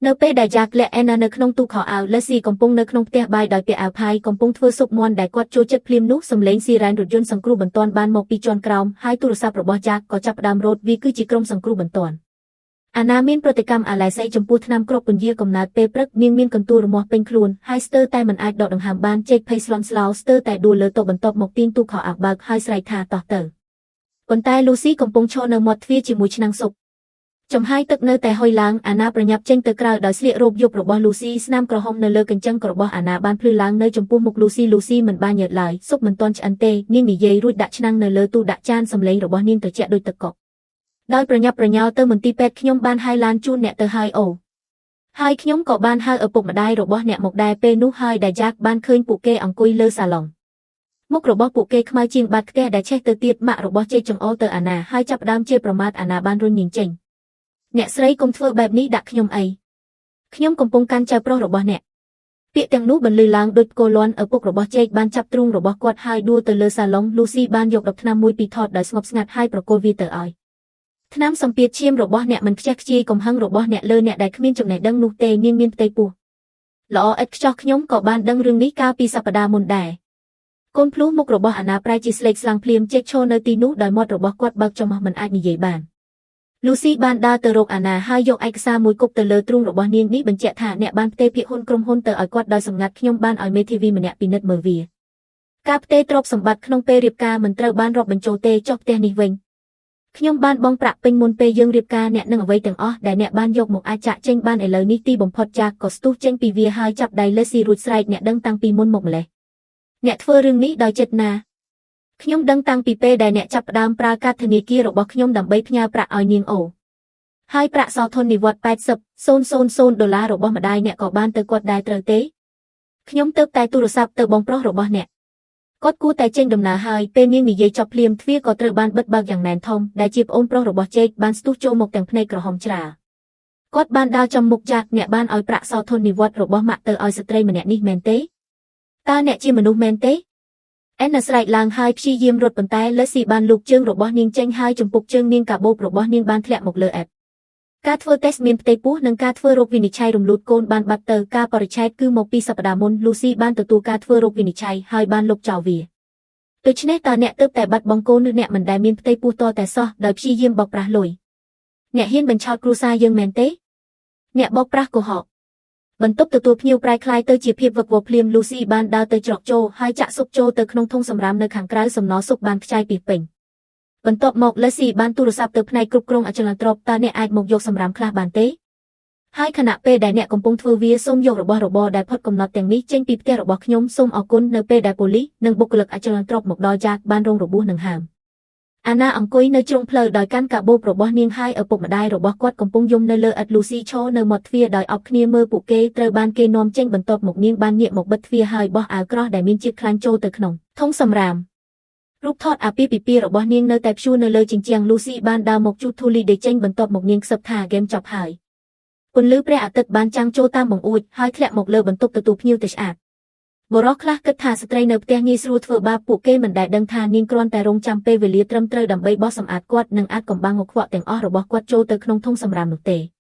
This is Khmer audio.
នៅពេលដែលយ៉ាកលាក់អេណានៅក្នុងទូខោអាវលេស៊ីកំពុងនៅក្នុងផ្ទះបាយដោយពាក់អាវផាយកំពុងធ្វើស៊ុបមាន់ដែលគាត់ចូលចិត្តភ្លាមនោះសំឡេងស៊ីរ៉ែនរថយន្តសង្គ្រោះបន្ទាន់បានមកពីជាន់ក្រោមហើយទូរស័ព្ទរបស់យ៉ាកក៏ចាប់ផ្ដើមរត់វាគឺជាក្រុមសង្គ្រោះបន្ទាន់អាណាមានប្រតិកម្មអាឡែសីចំពោះថ្នាំគ្រាប់ពន្យាកំណើតពេលព្រឹកនាងមានកន្ទួលរមាស់ពេញខ្លួនហើយស្ទើរតែមិនអាចដកដង្ហើមបានជែកភ័យស្លន់ស្លោស្ទើរតែដួលលើតុបន្ទាប់មកទាញទូខោអាវបើកហើយស្រែកថាតោះទៅប៉ុន្តែលូស៊ីកំពុងឈរនៅមាត់ទ្វារជាមួយឆ្នាំងស៊ុបចំហាយទឹកនៅតែហុយឡើងអាណាប្រញាប់ចេញទៅក្រៅដោយស្លៀករ៉ូបយប់របស់លូស៊ីស្នាមក្រហមនៅលើកញ្ចឹងរបស់អាណាបានភ្លឺឡើងនៅចំពោះមុខលូស៊ីលូស៊ីមិនបានញើតឡើយស៊ុបមិនទាន់ឆ្អិនទេនាងនិយាយរួចដាក់ឆ្នាំងនៅលើទូដាក់ចានសំឡេងរបស់នាងត្រជាក់ដូចទឹកកកដោយប្រញាប់ប្រញាល់ទៅមន្ទីរពេទ្យខ្ញុំបានហៅឡានជូនអ្នកទៅហើយអូហើយខ្ញុំក៏បានហៅឪពុកម្ដាយរបស់អ្នកមកដែរពេលនោះហើយដែលយ៉ាកបានឃើញពួកគេអង្គុយលើសាឡុងមុខរបស់ពួកគេខ្មៅជាងបាតខ្ទះដែលឆេះទៅទៀតម៉ាក់របស់ជែកចង្អុលទៅអាណាហើយចាប់ផ្ដើមជេរប្រមាថអាណាបានរុញនាងចេញអ្នកស្រីកុំធ្វើបែបនេះដាក់ខ្ញុំអីខ្ញុំកំពុងកាន់ចៅប្រុសរបស់អ្នកពាក្យទាំងនោះបន្លឺឡើងដូចផ្គរលាន់ឪពុករបស់ជែកបានចាប់ទ្រូងរបស់គាត់ហើយដួលទៅលើសាឡុងលូស៊ីបានយកដបថ្នាំមួយពីថតដោយស្ងប់ស្ងាត់ហើយប្រគល់វាទៅឲ្យថ្នាំសម្ពាធឈាមរបស់អ្នកមិនខ្ជះខ្ជាយកំហឹងរបស់អ្នកលើអ្នកដែលគ្មានចំណេះដឹងនោះទេនាងមានផ្ទៃពោះល្អឥតខ្ចោះខ្ញុំក៏បានដឹងរឿងនេះកាលពីសប្តាហ៍មុនដែរកូនភ្លោះមុខរបស់អាណាប្រែជាស្លេកស្លាំងភ្លាមជែកឈរនៅទីនោះដោយមាត់របស់គាត់បើកចំហមិនអាចនិយាយបានលូស៊ីបានដើរទៅរកអាណាហើយយកឯកសារមួយគប់ទៅលើទ្រូងរបស់នាងនេះបញ្ជាក់ថាអ្នកបានផ្ទេរភាគហ៊ុនក្រុមហ៊ុនទៅឲ្យគាត់ដោយសម្ងាត់ខ្ញុំបានឲ្យមេធាវីម្នាក់ពិនិត្យមើលវាការផ្ទេរទ្រព្យសម្បត្តិក្នុងពេលរៀបការមិនត្រូវបានរាប់បញ្ចូលទេចុះផ្ទះនេះវិញខ្ញុំបានបង់ប្រាក់ពេញមុនពេលយើងរៀបការអ្នកនឹងអ្វីទាំងអស់ដែលអ្នកបានយកមកអាចចាក់ចេញបានឥឡូវនេះទីបំផុតចាក់ក៏ស្ទុះចេញពីវាហើយចាប់ដៃលេស៊ីរួចស្រែកអ្នកដឹងតាំងពីមុនមកម្លេះអ្នកធ្វើរឿងនេះដោយចិត្តណាខ្ញុំដឹងតាំងពីពេលដែលអ្នកចាប់ផ្ដើមប្រើកាតធនាគាររបស់ខ្ញុំដើម្បីផ្ញើប្រាក់ឲ្យនាងអូហើយប្រាក់សោធននិវត្តន៍80,000ដុល្លាររបស់ម្ដាយអ្នកក៏បានទៅគាត់ដែរត្រូវទេខ្ញុំទៅតែទូរស័ព្ទទៅបងប្រុសរបស់អ្នកគាត់គួរតែចេញដំណើរហើយពេលនាងនិយាយចប់ភ្លាមទ្វារក៏ត្រូវបានបិទបើកយ៉ាងណែនធំដែលជាប្អូនប្រុសរបស់ជេកបានស្ទុះចូលមកទាំងភ្នែកក្រហមច្រាលគាត់បានដើរចំមុខយ៉ាកអ្នកបានឲ្យប្រាក់សោធននិវត្តន៍របស់ម៉ាក់ទៅឲ្យស្ត្រីម្នាក់នេះមែនទេតើអ្នកជាមនុស្សមែនទេអេនណាស្រែកឡើងហើយព្យាយាមរត់ប៉ុន្តែលេស៊ីបានលូកជើងរបស់នាងចេញហើយចំពុកជើងនាងកាបូបរបស់នាងបានធ្លាក់មកលើអេបការធ្វើតេស្តមានផ្ទៃពោះនិងការធ្វើរោគវិនិច្ឆ័យរំលូតកូនបានបាត់ទៅការបរិច្ឆេទគឺមកពីសប្តាហ៍មុនលូស៊ីបានទទួលការធ្វើរោគវិនិច្ឆ័យហើយបានលុបចោលវាដូច្នេះតើអ្នកទើបតែបាត់បង់កូនឬអ្នកមិនដែលមានផ្ទៃពោះតតែសោះដោយព្យាយាមបោកប្រាស់លុយអ្នកហ៊ានបញ្ឆោតគ្រួសារយើងមែនទេអ្នកបោកប្រាស់កុហកបន្ទប់ទទួលភ្ញៀវប្រែក្លាយទៅជាភាពវឹកវរភ្លាមលូស៊ីបានដើរទៅច្រកចូលហើយចាក់ស៊ុបចូលទៅក្នុងធុងសម្រាមនៅខាងក្រៅសំណល់ស៊ុបបានខ្ចាយពីពេញបន្ទាប់មកលេស៊ីបានទូរស័ព្ទទៅផ្នែកគ្រប់គ្រងអចលនទ្រព្យតើអ្នកអាចមកយកសម្រាមខ្លះបានទេហើយខណៈពេលដែលអ្នកកំពុងធ្វើវាសូមយករបស់របរដែលផុតកំណត់ទាំងនេះចេញពីផ្ទះរបស់ខ្ញុំសូមអរគុណនៅពេលដែលប៉ូលីសនិងបុគ្គលិកអចលនទ្រព្យមកដល់យ៉ាកបានរងរបួសនឹងហើមអាណាអង្គុយនៅជ្រុងផ្លូវដោយកាន់កាបូបរបស់នាងហើយឪពុកម្ដាយរបស់គាត់កំពុងយំនៅលើឥដ្ឋលូស៊ីឈរនៅមាត់ទ្វារដោយអប់គ្នាមើលពួកគេត្រូវបានគេនាំចេញបន្ទាប់មកនាងបានងាកមកបិទទ្វារហើយបោះអាវក្រោះដែលមានជាតិខ្លាញ់ចូលទៅក្នុងធុងសម្រាមរូបថតអាពាហ៍ពិពាហ៍របស់នាងនៅតែព្យួរនៅលើជញ្ជាំងលូស៊ីបានដើរមកជូតធូលីដេកចេញបន្ទាប់មកនាងខ្សឹបថាហ្គេមចប់ហើយពន្លឺព្រះអាទិត្យបានចាំងចូលតាមបង្អួចហើយធ្លាក់មកលើបន្ទប់ទទួលភ្ញៀវទៅឆ្អាតបុរសខ្លះគិតថាស្ត្រីនៅផ្ទះងាយស្រួលធ្វើបាបពួកគេមិនដែលដឹងថានាងគ្រាន់តែរងចាំពេលវេលាត្រឹមត្រូវដើម្បីបោសសម្អាតគាត់និងអាចកំបាំងកខ្វក់ទាំងអស់របស់គាត់ចូលទៅក្នុងធុងសម្រាមនោះទេ។